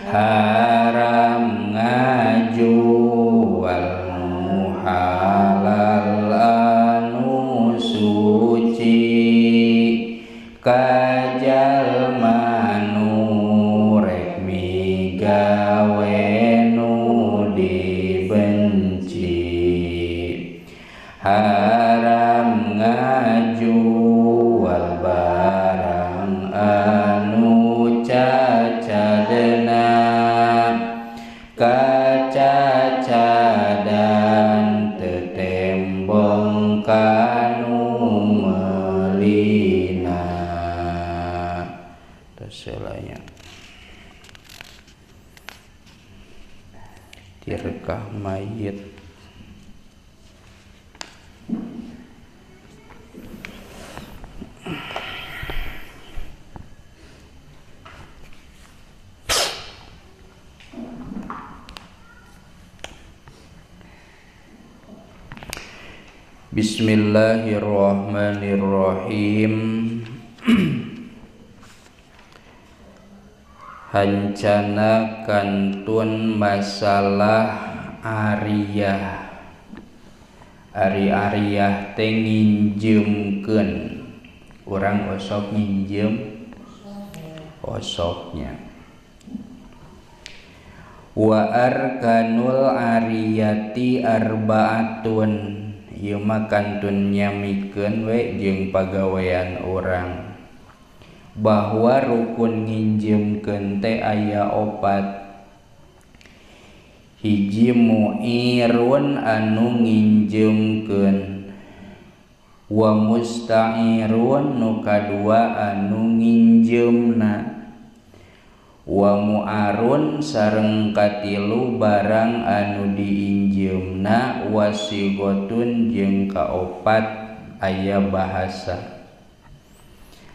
Haram ngajual nu halal anu suci ka jalma nu rek migawe nu dibenci. Haram ngajual barang anu cacadna kacacadan tetembong kanu melina. Terselanya tirkah mayit. Bismillahirrahmanirrahim. Hancana kantun masalah ariyah. Ari ariyah teh nginjeumkeun. Urang osok nginjeum osoknya. Wa arkanul ariyati arbaatun. Ieu mah kantun nyamikeun we jeung pagawean urang. Bahwa rukun nginjeumkeun teh aya opat. Hiji mu'irun anu nginjeumkeun, wa musta'irun nu kadua anu nginjeumna, wa mu'arun sareng katilu barang anu diinjeumna, wa sigotun jeung kaopat aya bahasa.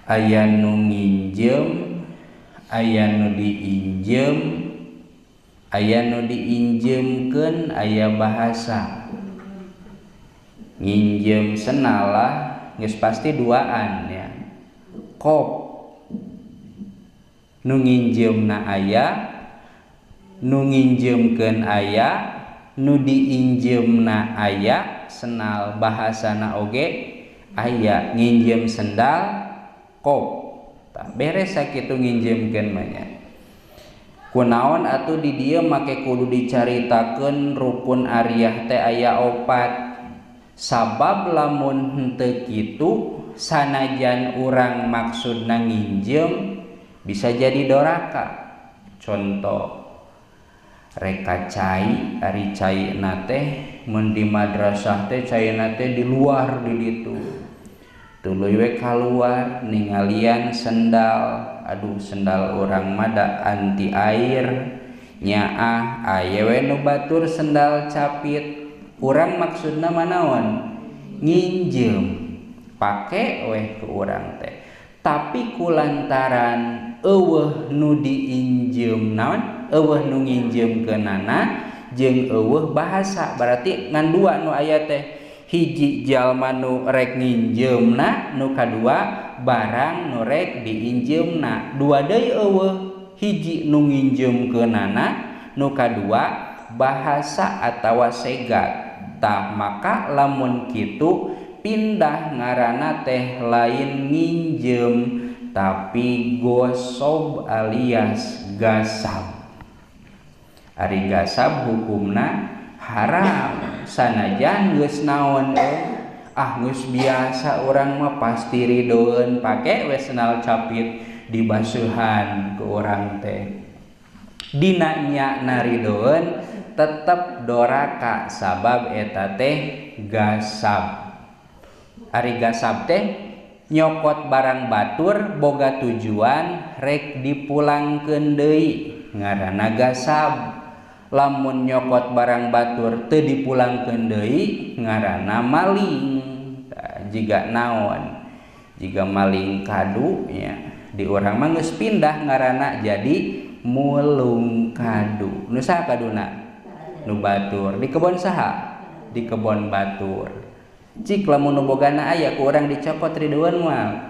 Aya nu nginjeum, aya nu diinjeum, aya nu diinjeumkeun, aya bahasa. Nginjeum senalah geus pasti duaan ya. Kop nu nginjeumna aya, nu nginjeumkeun aya, nu diinjeumna aya, senal bahasana oge aya. Nginjeum sendal kop. Tah beres sakitu nginjeumkeun mah nya. Kunaon atuh di dieu make kudu dicaritakeun rukun ariyah teh aya opat. Sabab lamun henteu kitu sanajan urang maksudna nginjeum bisa jadi doraka. Contoh reka cai, ari cai na teh mun di madrasah teh cai na teh di luar di ditu. Tuluy we kaluar ningalian sendal, aduh sendal urang mah da anti air nyaah, aya we nu batur sendal capit. Urang maksudna manaon? Nginjeum. Pake weh ke urang teh. Tapi kulantaran eueuh nu diinjeum naon? Eueuh nu nginjeumkeunana jeung eueuh bahasa. Berarti ngan dua nu aya teh. Hiji jalma nu rek nginjeumna, nu kadua barang nu rek diinjeumna. Dua deui eueuh, hiji nu nginjeumkeunana, nu kadua bahasa atawa segat. Tah maka lamun kitu pindah ngaranna teh lain nginjeum tapi gosob alias gasab. Ari gasab hukumna haram. Sanajan geus naon ah geus biasa urang mah pasti ridoeun pake we sendal capit dibasuhan ku urang teh. Dina nya naridoeun tetep doraka sabab eta teh gasab. Ari gasab teh nyokot barang batur boga tujuan rek dipulangkeun deui ngaranna gasab. Lamun nyokot barang batur teu dipulangkeun deui ngaranna maling. Jiga naon? Jiga maling kadu nya. Di urang mah geus pindah ngaranna jadi mulung kadu. Nu saha kaduna? Nu batur. Di kebon saha? Di kebon batur. Cik lamun nu bogana aya ku urang dicokot riduan moal.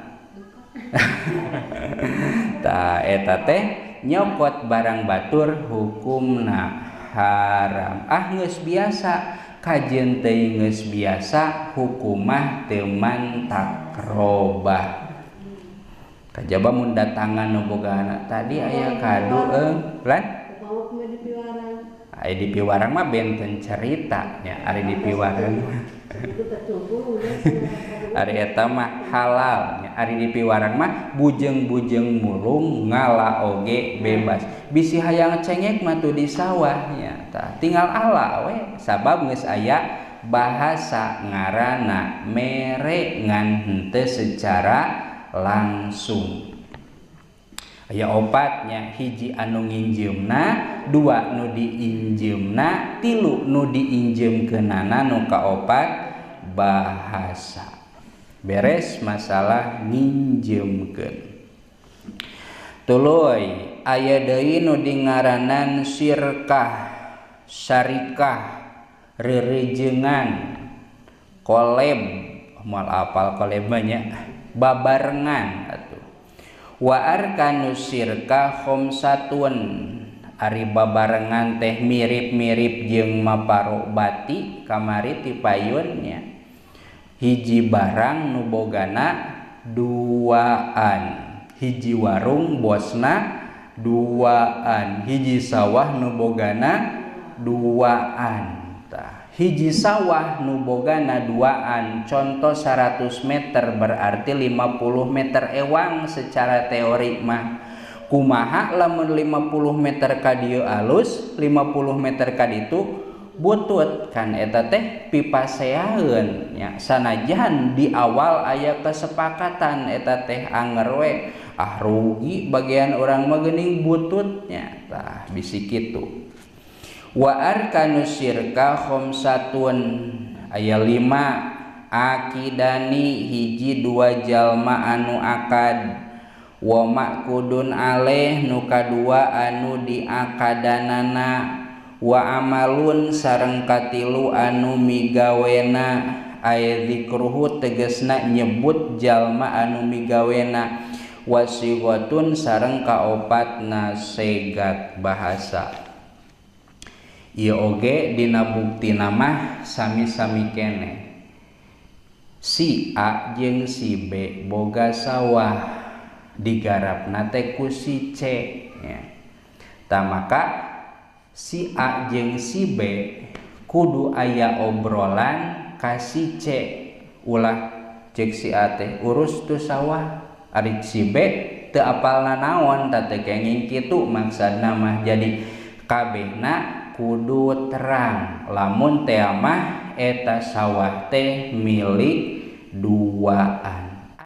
Tah eta teh nyokot barang batur hukumna haram. Ah geus biasa kajeun teuing geus biasa hukumah teu mantak robah. Kajaba mun datangan nu boga tadi aya kadu lan aya di piwarang mah benten cerita nya ari di piwarang ari eta mah halal nya ari di piwarang mah bujeng-bujeng mulung ngala oge bebas bisi hayang cengek mah tuh di sawah nya tah tinggal ala we sabab geus aya bahasa ngaranna mere ngan henteu secara langsung. Aya opatnya hiji anu nginjeumna, dua nu diinjeumna, tilu nu diinjeumkeunana, nu kaopat bahasa. Beres masalah nginjeumkeun. Tuluy aya deui nu dingaranan syirkah, syarikah, rerejengan, koleb, moal apal koleb mah nya, babarengan atuh. Wa arkanu syirka khamsatun ari babarengan teh mirip-mirip jeung maparo bati kamari ti payun nya. Hiji barang nu bogana duaan, hiji warung bosna duaan, hiji sawah nu bogana duaan. Tah, hiji sawah nu bogana duaan, contoh 100 meter berarti 50 meter ewang secara teori mah. Kumaha lamun 50 meter ka dieu alus, 50 meter ka ditu butut kan eta teh pipaseaeun nya. Sanajan di awal aya kesepakatan eta teh anger we, ah rugi bagian urang mah geuning bututnya. Tah bisi kitu. Wa arkanu syirka khamsatun aya 5 akidani hiji dua jalma anu akad, wa ma'kudun alaih nu kadua anu diakadanana, wa amalun sareng katilu anu migawena, aya zikruhu tegesna nyebut jalma anu migawena, wasighatun sareng kaopatna segat bahasa. Ieu oge dina buktina mah sami-sami keneh. Si A jeung si B boga sawah digarapna teh ku si C nya. Tah maka si A jeung si B kudu aya obrolan ka si C, ulah cek si A teh urus tu sawah, ari si B teu apal nanaon tah teh kenging kitu maksudna mah. Jadi kabehna kudu terang lamun teh mah eta sawah teh milik duaan.